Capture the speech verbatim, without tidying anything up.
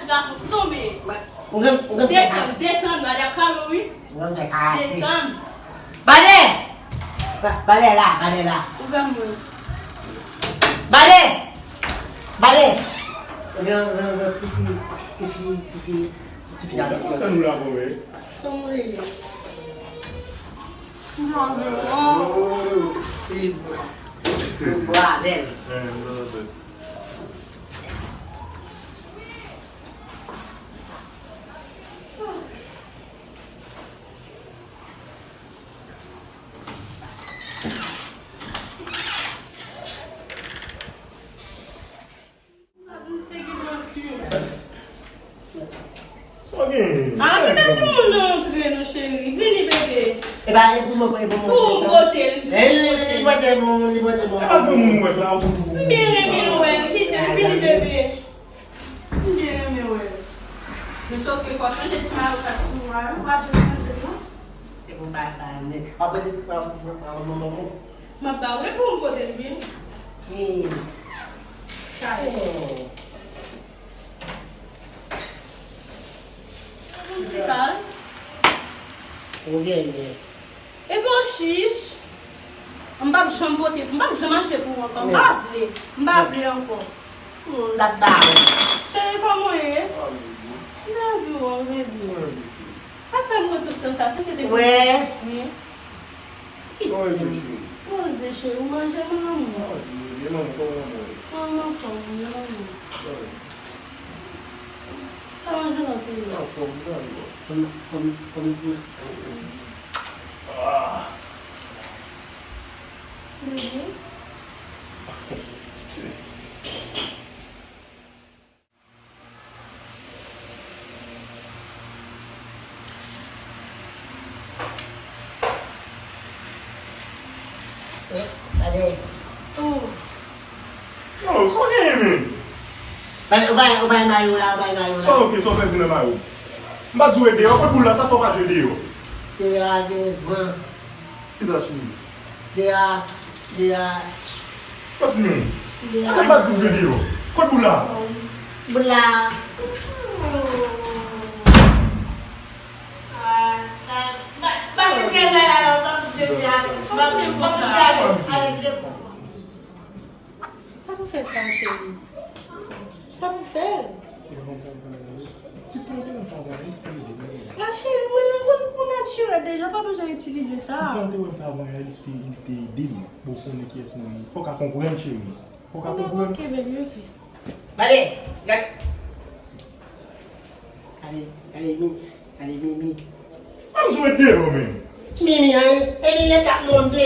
Gason, si tonbe. Ou gen, ou gen. Desann, desann, Maria Kalo, wi. Ou gen fè karate. Desann. Bale! Ba-, bale la, bale la. Ou gen mwen. Bale! Bale! Gen, gen, gen, tifi, tifi, tifi, tifi a. Ou kontan nou la, bon, wi. Kòman ou ye? Mwen anvi w. Oh, se bon. Bwa avè l. Sa w genyen? Ah, kite timoun nan antre non, cheri. Vini, bebe. E pa, e pou mwen, e pou mwen. Pou w pote l. E, li, li, li pote bon, li pote bon. E pa granmoun ou wè la, ou toujou. M byen renmen wè l, kite l, vini, bebe. M byen renmen wè l. Men sòf ke fò w chanje ti mayo sa sou ou a, wi, ou pa janm chanje l, non. Se pou bay, bay, men. W ap pote, w ap, w ap, w ap, w ap, w ap. M ap ba w, e pou m pote l byen. Hmm. Kay. Hmm. Ti kal. Ou genyen. Epi w chich. M p ap janm pote, m p ap janm achte pou ou ankò. M pa vle. M pa vle ankò. Hmm, l ap ba ou. Cheri, kòman w ye? M anvi w, bebe. Pa fè m pran tout tan sa, se te te. Wè. Poze, cheri, ou manje, mon amour. Manman anfòm, mon amour. Kòman jounen an te ye? Anfòm, anfòm. Bebe. Gade. Oh. Yo, sa w genyen, men? Gade, ou bay, ou bay mayo la, ou bay mayo la. Sa w, ok, sa w pèdi nan mayo? M pa t di w e deyò, kot boul la, sa fè w pa t jwe deyò? Deyò a gen van. Ki dach li? Deyò a, deyò a. Kot li menm? Deyò a. Asa m pa t di w jwe deyò. Kot boul la? Boul la. Sa pou fè sa, cheri? Sa pou fè l? Ti tan te nan travay, li te ede m. La, cheri, mwen, ou, ou natirèl deja, pa bezwen itilize sa. Ti tan te wè m travay, li te, li te ede m. Bon, ou konnen kiyès mwen ye. Fò w ka konprann, cheri. Fò w ka konprann. Ok, baby, ok. Gade, gade. Gade, gade, mi, gade, mi, mi. An m sou deyò, men. Mimi, an, e li lè k ap monte.